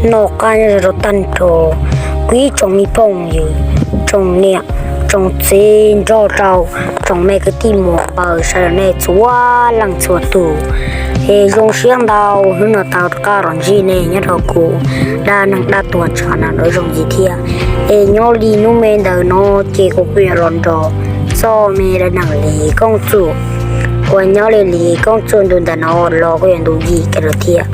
Noj qab nyob zoo rau tag nrho kuv ib tsoom me phooj ywg, tsoom niam tsoom txiv nrog rau tsoom me kwv tij muam npawg sawv daws nej txhua leej txhua tus. Es zoo siab ntau hnub no tau rov qab los ntsib nej nyob rau kuv dab neeg dab tuag tshav nab no zoo ntxiv thiab. Es nyob li hnub me ntawm no ces kuv kuj yuav los nrog txog me dab neeg Lis Koob Txuj. Uas nyob li Lis Koob Txuj ntu ntawm no los kuj yog ntu yim kiag lawm thiab.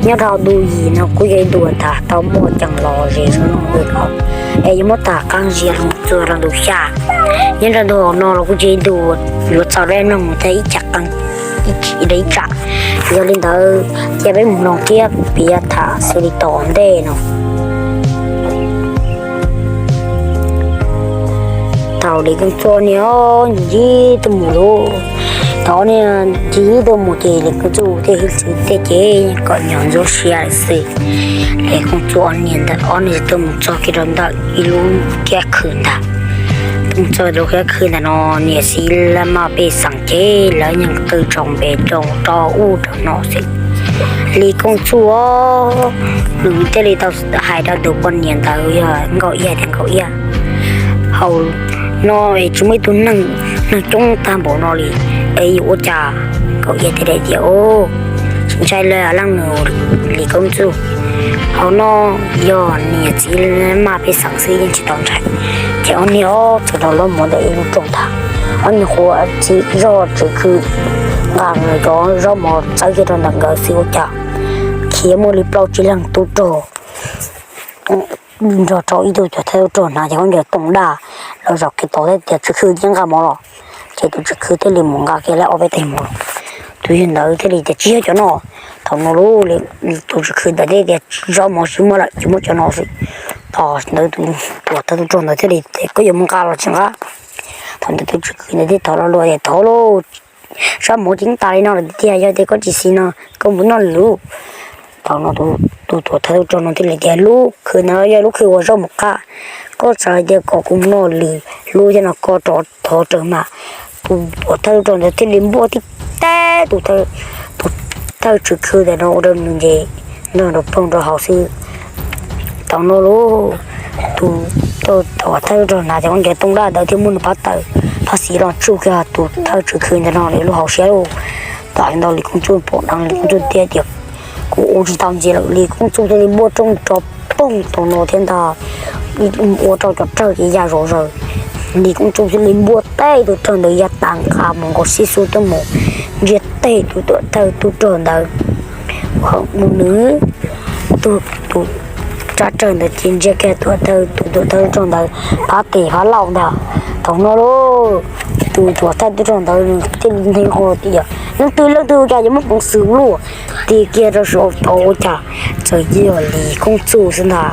Nyob rau ntu yim no kuj yog ib ntu uas tau muaj ceem los ze zoo no, es yuav muab tham qee zaum los txog rau ntu xya. Nyob rau ntu no los kuj yog ib ntu yuav txaus dab neeg mus tag ib ib tsam. Yog li ntawd cia peb mus mloog thiab piav tham xws li tom ntej no. Thaum Lis Koob Txuj niaj hnub ncig tuaj mus lauj, thaum niaj hnub ncig tuaj mus ces Lis Koob Txuj thiaj hwj txwv thiab ces kom nyob ntxuav siab lawm xwb. Lis Koob Txuj ob niag ntawd ob niag tuaj mus txog kiag rau ntawm ib lub kiab khw ntag. Tuaj mus txog lub kiab khw ntawm no niam txiv laj maj pej xeem ces lawv yeej qw rau npe rau rau ub rau no xwb. Lis Koob Txuj nws thiaj li tau hais rau tus poj niam ntawd yog Nkauj Iab tias, Nkauj Iab, hauv no es tsis muaj ib tug neeg, neeg coob tag npaum no li, es yuav ua cas? Nkauj Iab thiaj li tias, Tsis ntshai li leej nus Lis Koob Txuj, hauv no yog niam txiv maj pej xeem xwb yeej tsis tau ntshai. Ces ob niag ob txawm rau lub mus ntawm ib lub rooj ntag. Ob niag qhuav txiv zoj tswv khw nqa cov zaub mov txawb kiag rau ntawm nkawd xwb ua cas khiav muaj li plaub tsib leeg tub rog nrog rau ib tug tuam thawj tub rog hnav cov khaub ncaws tooj daj los zaum kiag tod thiab tias, Tswv khw, nqa mov los. Ces tus tswv khw thiaj li mus nqa kiag lawm ob peb teg mov los. Tus yawg ntawd thiaj li tias, Tsis yog cov no. Thaum no lauj, tus tswv khw ntawd thiaj tias, Zaub mov tsis muaj lawm, tsis muaj cov no xwb. Thaum ntawd tus tuam thawj tub rog ntawd thiaj li tias, Koj yuav mus nqa los tsis nqa? Thaum ntawd tus tswv khw ntawd thiaj thov lo lus tias, Thov lauj, zaub mov ceev tas li no lawm tiag, yog tias koj tsis xis no koj mus noj lwm lub. Thaum no tus tuam thawj tub rog no thiaj li tias, Lub khw no yog lub khw uas zaub mov qab, koj txawm hais tias kom kuv mus noj lwm lub thiab no, koj rov thov raws mas. Tus tuam thawj tub rog ntawd thiaj li npuaj tib teg tus thawj tswv khw ntawm no ua rau nws nce nrog nrov poog rau hauv xwb. Thaum no lauj, tus tuam thawj tub rog hnav cov khaub ncaws tooj daj ntawd thiaj muab nws phab taw phab xis los tsuj kiag tus thawj tswv khw ntawm no lub hauv siab lauj. Thaum ntawd Lis Koob Txuj pom dheev, Lis Koob Txuj thiaj tias, Kuv ua tsis tau ntxiv lawm. Lis Koob Txuj thiaj li npuaj rooj rov poog thaum no thiab ntag, ua rau cov rawg ces ya zom zaws. Lis Koob Txuj thiaj li npuaj teg tus rawg ntawd ya tas nqa mus nkaus xib xub tuaj mus ntsia teg tus tuam thawj tub rog ntawd. Ua nws, tus, tus rab rawg ntawd ces ntsia kiag tuam thawj, tus tuam thawj tub rog ntawd phab tes phab laug ntag. Thaum no lauj, tus tuam thawj tub rog ntawd nws thiaj li nthe nqho tias, Leej twg leej twg ua cas yuav muab peev xwm ua luaj? Tig kiag rau saum tod ua cas txawm yog Lis Koob Txuj xwb ntag.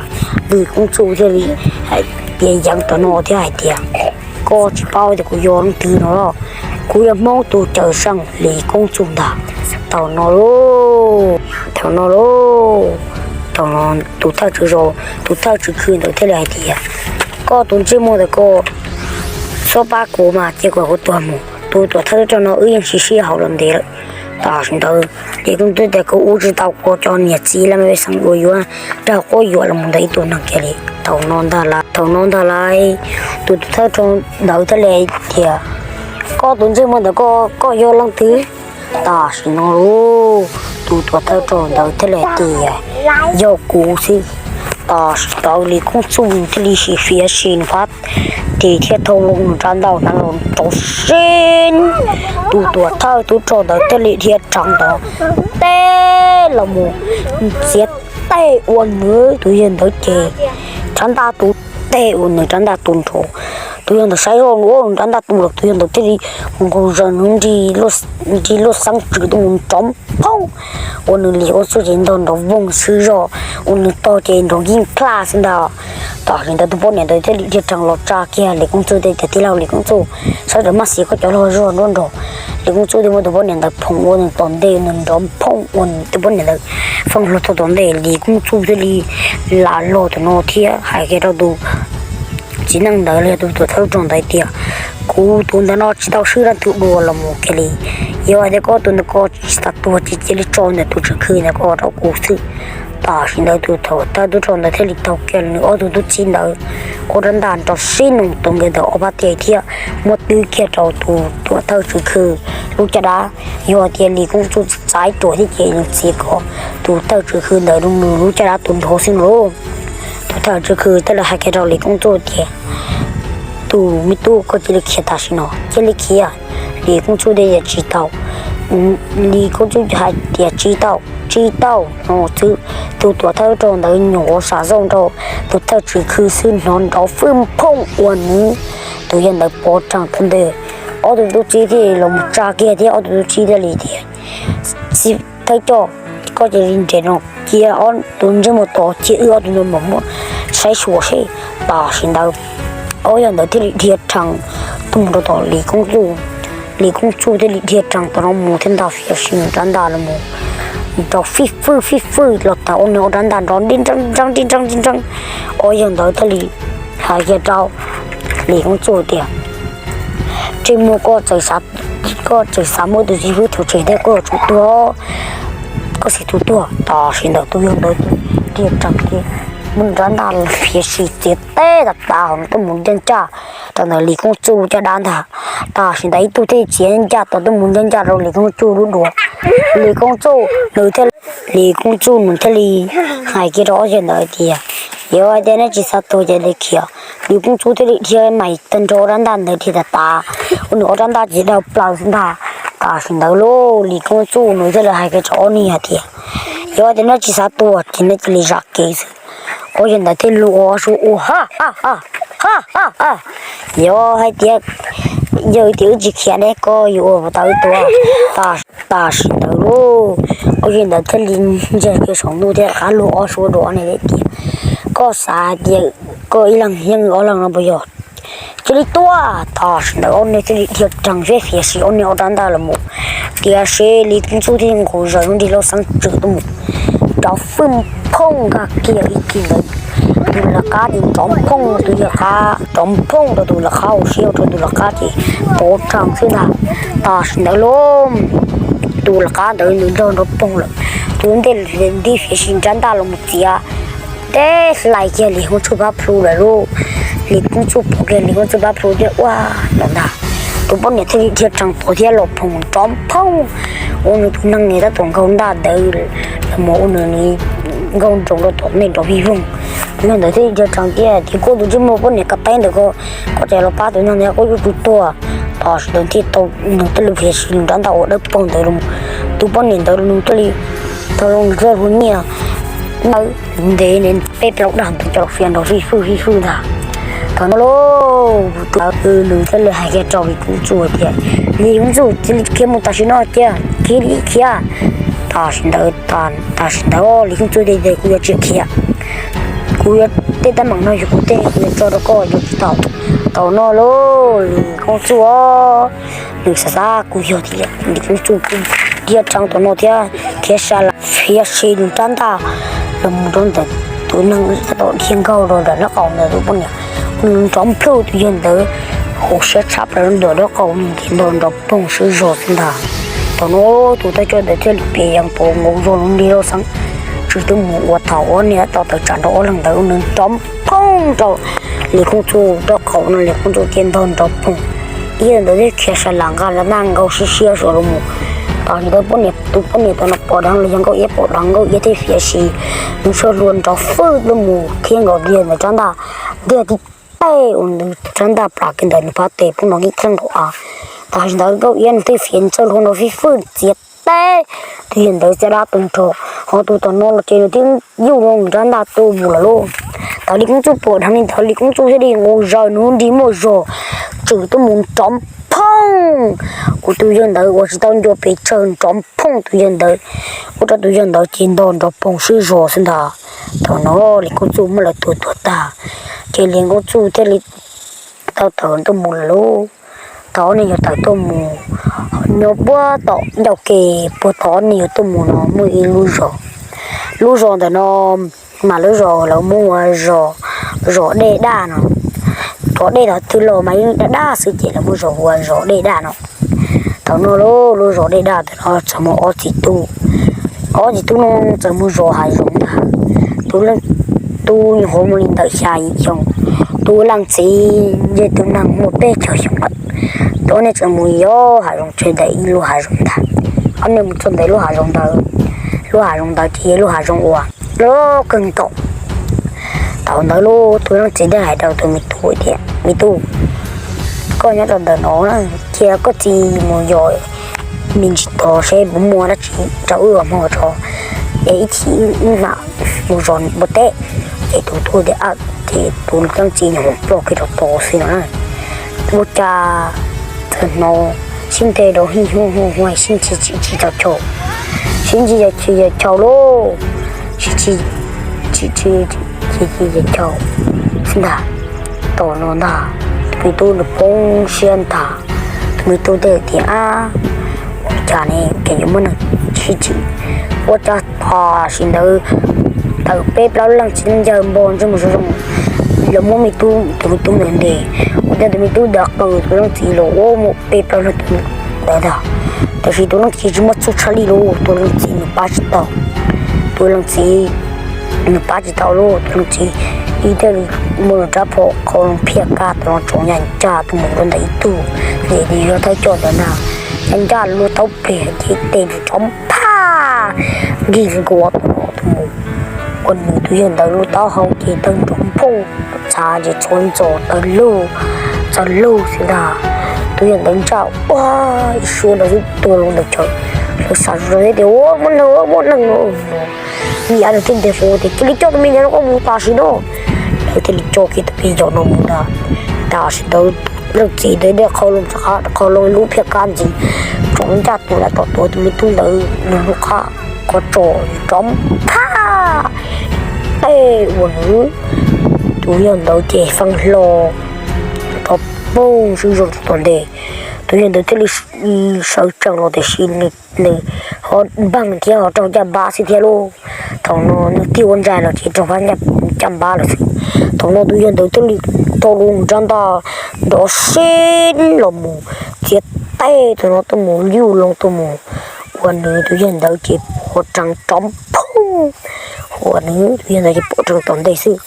Lis Koob Txuj thiaj li hais tias, Yeev tom no thiab hais tias, Koj tsis paub tias kuv yog leej twg no los? Kuv yog Hmoob tus cawm seej Lis Koob Txuj ntag. Thaum no lauj, thaum no lauj, thaum no tus thawj tswv zos, tus thawj tswv khw ntawd thiaj li hais tias, Koj tus ntsej muag ntawd koj txhob pab kuv mas, cia kom kuv tuag mus. Tus tuam thawj tub rog no wb yeej sib sib haum los ntev lawm. Tam sim ntawd Lis Koob Txuj tias, Kuv ua tsis tau kuv cov niam txiv laj mej pej xeem uas yuav raug quab yuam los mus ntawm ib tug neeg kiag li. Thaum no ntag lauj, thaum no ntag lauj, tus tuam thawj tub rog ntawd thiaj li tias, Koj tus ntsej muag ntawd koj, koj yog leej twg? Tam sim no lauj, tus tuam thawj tub rog ntawd thiaj li tias, Yog kuv xwb. Tam sim ntawd Lis Koob Txuj thiaj li sim fiav si nws phab tes thiab thau loo nws rab ntaj hnav los rau siab. Tus tuam thawj tub rog ntawd thiaj li dhia rov ntawd teb los mus txiav teg ua nws tus yawg ntawd ces rab ntaj tu teg ua nws rab ntaj tu nrho. Tus yawg ntawd saib zoj nws rab ntaj tu los tus yawg ntawd thiaj li nqus zaws nws nrig lub xeeb tswm tuaj mus nrov phooj ua nws Lis Koob Txuj ces ntog nrov voog xwb zoj ua nws tog ces nrov nkig plaj xwb ntag. Tam sim ntawd tus poj niam ntawd thiaj li dhia rov los tsa kiag Lis Koob Txuj tias, Tij laug Lis Koob Txuj, sawv daws maj xiv koj cov hluas zog nruab nrog. Lis Koob Txuj thiaj muab tus poj niam ntawd phoom ua nws tom ntej, nws nrov phooj ua tus poj niam ntawd feeb hlo tau tom ntej. Lis Koob Txuj thiaj li lam los tom no thiab hais kiag rau tus txiv neej ntawd los yog tus tuam thawj tub rog ntawd tias, Kuv tus ntawm no tsis tau swb leej twg dua los mus kiag li. Yog hais tias koj tus ntawd koj tsis tas tuag ces cia li tso ntawm tus tswv khw ntawd koj rau kuv xwb. Tam sim ntawd tus thawj tub rog ntawd thiaj li taug kiag nws ob tug tub txib ntawd ob rab ntaj nrov sib noo tuav nkawd ntawm ob pab tes thiab muab twb kiag rau tus tuam thawj tswv khw lub caj dab. Yog tias Lis Koob Txuj txav ruam thiab ces nws txiav kom tus thawj tswv khw ntawd nws lub caj dab tu nrho xwb no. Tus thawj tswv khw thiaj li hais kiag rau Lis Koob Txuj tias, tus me tub, koj cia li khiav tam sim no, cia li khiav. Lis Koob Txuj tias tsis tau. Lis Koob Txuj hais tias tsis tau, tsis tau no xwb. Tus tuam thawj rog ntawd nyuam qhuav sam zoo rau tus thawj tswv khw xwb hnov nrov fwj phooj ua nws tus yawg ntawd pov rhees tag ntawd. Ob tug tub txib thiaj los mus tsa kiag thiab ob tug tub txib thiaj li tias, thawj coj, koj cia li nres no, cia ob tug ntsej muag tos, cia wb ob tug no mus muab saib xyuas seb. Tam sim ntawd ob yawg ntawd thiaj li dhia rhees tuaj mus rau tom Lis Koob Txuj. Lis Koob Txuj thiaj li dhia rhees tom no mus thiab ntag, fiav si nws rab ntaj los mus nrov fij fwj fij fwj los tas ob niag ob rab ntaj nrov nti nreeb nti nreeb nti nreeb. Ob yawg ntawd thiaj li hais kiag rau Lis Koob Txuj tias, ntsej muag, koj txawm xav, koj txawm xav muab tus txiv hwb thaum tseg thiab koj yuav tsum tuag, koj thiaj tuag. Tam sim ntawd tus yawg ntawd dhia rhees ces muab rab ntaj fiav si txiav teb tas tas hauv no tuaj mus ncaj ncaj rau ntawm Lis Koob Txuj caj dab ntag. Tam sim ntawd ib tug thiaj txiav ncaj tau tuaj mus ncaj ncaj rau Lis Koob Txuj lub duav. Lis Koob Txuj nws thiaj, Lis Koob Txuj nws thiaj li hais kiag rau ob yawg ntawd tias, yog hais tias neb tsis xav tuag ces li khiav. Lis Koob Txuj thiaj li dhia mais tag nrho ob rab ntaj ntawd dhia tas tas, ua nws ob rab ntaj ces dawb plaws xwb ntag. Tam sim ntawd lauj, Lis Koob Txuj nws thiaj li hais kiag rau ob niag hais tias, yog hais tias neb tsis xav tuag ces neb cia li zam kev xwb. Ob yawg ntawd thiaj li ua suab ua ha ha ha ha ha ha. Yog hais tias, yog tias wb tsis khiav ne, koj yuav ua puas tau wb tuag? Tam sim ntawd lauj, ob yawg ntawd thiaj li ntsia kiag saum ntuj thiab rov qab luag ob suab rau ob niag thiab tias, koj xav hais tias koj ib leeg yeej ob leeg no puas yog? Cia li tuag. Tam sim ntawd ob niag thiaj li dhia rhees seb fiav si ob niag ob rab ntaj los mus. Tiam sis Lis Koob Txuj thiaj nqus zaws lub nrig lauj xeeb tswm tuaj mus, nrov fwj phooj nkag kiag ib kis ntawd, tus lawv qab ces nrov phooj, tus yawg qab nrov phooj rau tus lawv qab, ua siab rau tus lawv qab ces pov rhees xwb ntag. Tam sim ntawd lauj, tus lawv qab ntawd nws nrog nrov poog lawm, tus ntej nti fiav si rab ntaj los mus txiav teb hlais kiag Lis Koob Txuj pab plhu lawm lauj. Lis Koob Txuj pom kiag Lis Koob Txuj pab plhu thiab ua los ntag, tus poj niam thiaj li dhia rhees tuaj thiab los phoom nrov phooj, ua nws tus neeg tab tom nkaug ntaj ntawd los mus ua nws nkaug nroos rau tom nej nrov vij voog. Tus yawg ntawd thiaj li dhia rhees tias, tis kuj tus ntsej muag poj niam ka teb ntawd ko, koj tseem los pab tus neeg ntawd koj yuav tsum tuag. Tam sim ntawd thiaj tau nws thiaj li fiav si nws rab ntaj ua dawb paug ntawd los, tus poj niam ntawd nws thiaj li tau zoo nws thiaj hu nyiaj ntawd ntev ntev peb plaub dag ntawd coj los fiav nrov fij fwj fij fwj ntag. Thaum no lauj, tus nws thiaj li hais kiag rau Lis Koob Txuj tias, Lis Koob Txuj, cia li khiav mus tam sim no cia, khiav li khiav. Tam sim ntawd, tam sim ntawd Lis Koob Txuj tias, kuv yuav tsis khiav, kuv yuav, tej teeb meem no yog kuv tej, kuv yuav tso rau koj yuav tsis tau. Thaum no lauj, Lis Koob Txuj nws xav xav kuv yog tias Lis Koob Txuj dhia rhees tom no thiab khiav sa las fiav si nws rab ntaj los mus rau ntawm tus neeg tab tom dhia nkaug rau ntawm lub qab ntawd tus poj niam, nws nrov nplhug tus yawg ntawd, hauv siab tshab plaws ntawm lub qab ntawd nrov poog siab zog xwb ntag. Thaum no tus thawj coj ntawd thiaj li piav yees pov nkaus zog lub nrig lauj xeeb tswm tuaj mus ua thaum ob niag tab tom tawm tsam nrog ob leeg ntawd nws nrov poog rau Lis Koob Txuj rab qau no, Lis Koob Txuj thiaj ntog nrov poog. Ib yawg ntawd thiaj khiav sa las nqa las ntaj nkaus siab siab zog los mus. Tam sim ntawd poj niam, tus poj niam thaum no pom dheev los yog Nkauj Iab pom dheev, Nkauj Iab thiaj fiav si nws txoj hlua nrov fwj tuaj mus thiab nkaus tus yawg ntawd rab ntaj, ntiag tib teg ua nws rab ntaj plam kiag ntawm nws phab tes poob nrov nkeeb tag nkaus av. Tam sim ntawd Nkauj Iab nws thiaj fiav nws txoj hlua nrov fij fwj txiav teb tus yawg ntawd caj dab tu nrho, ho tus thaum no los ces nws twb yuj rau nws rab ntaj tuaj mus lawm lauj. Thaum Lis Koob Txuj pom dheev li ntawd Lis Koob Txuj thiaj li nqus zaws nws lub nrig muaj zog tswm tuaj mus nrov phooj, ua tus yawg ntawd uas tsis tau ncua pes tsawg nrov phooj tus yawg ntawd, ua rau tus yawg ntawd ces ntog nrov poog siab zog xwb ntag. Thaum no Lis Koob Txuj muab lawv tua tuag tag, ces Lis Koob Txuj thiaj li tau tawm tuaj mus lawm lauj. Thaum ob niag yuav tawm tuaj mus, nyob puag tom ncauj ke, puag thaum ob niag yuav tuaj mus no muaj ib lub zos. Lub zos ntawm no mas lub zos lawv muab hu ua zos Dej Daj no. Cov dej tod twb los mas yeej daj daj xwb ces lawv muab hu ua zos Dej Daj no. Thaum no lauj, lub zos Dej Daj ntawm no txawm muaj ob txiv tub, Ob txiv tub no txawm mus zov hav zoov ntag. Tub, tub nyuam qhuav muaj li ntawm xya yim xyoo, tus leej txiv yog tus neeg muaj peb caug xyoo lawm. Ob niag txawm mus zov hav zoov txog ntawm ib lub hav zoov ntag. Ob niag mus txog ntawm lub hav zoov ntawd, lub hav zoov ntawd ces yog lub hav zoov uas loj kawg nkaus. Thaum ntawd lauj, tus leej txiv thiaj hais rau tus me tub tias, Me tub, koj nyob rau ntawm no na, cia koj txiv mus zov me ntsis tod seb puas muaj dab tsi rau wb ua hmo tso, es ib chim wb mam mus zov npua teb. Ces tus tub tias, Aws. Ces tus leej txiv nyuam qhuav ploj kiag rau tod xwb no na. Ua cas txawm hnov sib nthe rau hij hu hu hu, sib nthe tsis tsis tau chaus, sib nthe tsis tsis tau chaus lauj, sib nthe tsis tsis tau chaus xwb ntag. Thaum no ntag, tus me tub nws poob siab ntag. Tus me tub thiaj tias, Ab, ua cas ne, ces yuav muaj neeg sib tsis. Ua cas tam sim ntawd tawm peb plaub leej txiv neej ncaj npog ntsej muag zoo zoo los muab me tub, tus me tub ntawd ntes. Ua cas tus me tub ntawd qw tus leej txiv los ua muaj peb plaub leeg tus ntawd ntag. Tab sis tus leej txiv tsis muaj txuj tshaj lij lauj, tus leej txiv nws pab tsis tau. Tus leej txiv nws pab tsis tau lauj, tus leej txiv thiaj li muab nws rab phom qhov loo phiaj kab tus no tso ncaj ncaj tuaj mus rau ntawm ib tug, ces yog thawj coj ntawd ntag, ncaj ncaj luag taub plig ces tes nws tso phaj nkig nkuav tus no tuaj mus. Ua nws tus yawg ntawd lub taub hau ces tawg nrov nphooj, txav ces txhua ntxos tawg lug, txawg lug xwb ntag. Tus yawg ntawd ntsaj ua ib suab ntawd xwb tuag loo ntawm chaw. Lawv xav zoj thiab tias, Ua muaj neeg, muaj neeg no. Niam nws thiaj ntes hu tias, Cia li coj tus me nyuam no koj mus tam sim no. Lawv thiaj li coj kiag tus me nyuam no mus ntag. Tam sim ntawd leej txiv ntawd thiaj qhau loo, qhau loo lub phiaj kab ntxiv, tso ncaj tus lawm tom tuav tus me tub ntawd nws lub qab qhov tsos, rov phaj tej ua nws tus yawg ntawd ces feeb hlo rov poog swb zog rau tom ntej. Tus yawg ntawd thiaj li sawv tsees los tiam sis nws ho npeeg thiab ho raug ncaj npab xwb thiab lauj. Thaum no nws tig ua ntsais los ces raug ncaj npab lawm xwb. Thaum no tus yawg ntawd thiaj li tau lub nrab ntaj nrov sib los mus txiav tej tus no tuaj mus yuj loo tuaj mus, ua nws tus yawg ntawd ces pom rees rov poog, ua nws tus yawg ntawd ces pom rees tom ntej xwb.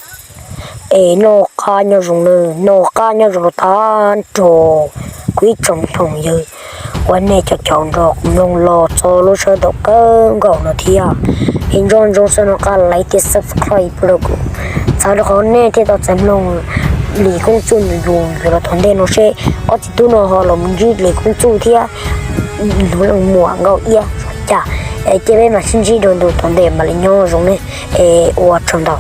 Es noj qab nyob zoo nawb, noj qab nyob zoo rau tag nrho kuv ib tsoom phooj ywg uas nej cov caum nrog kuv mloog los txog lub sij hawm kawg nkaus no thiab. Es nco ntsoov xav noj qab like thiab subscribe rau kuv, txhawb rau qhov nej thiaj tau txais mloog Lis Koob Txuj nws yus yuav los tom ntej no seb ob txiv tub no ho los mus ntsib Lis Koob Txuj thiab Hnub Leej Muam Nkauj Iab zoo cas. Es cia peb mam sib ntsib dua ntu tom ntej mam li nyob zoo ne. Es ua tsaug ntau.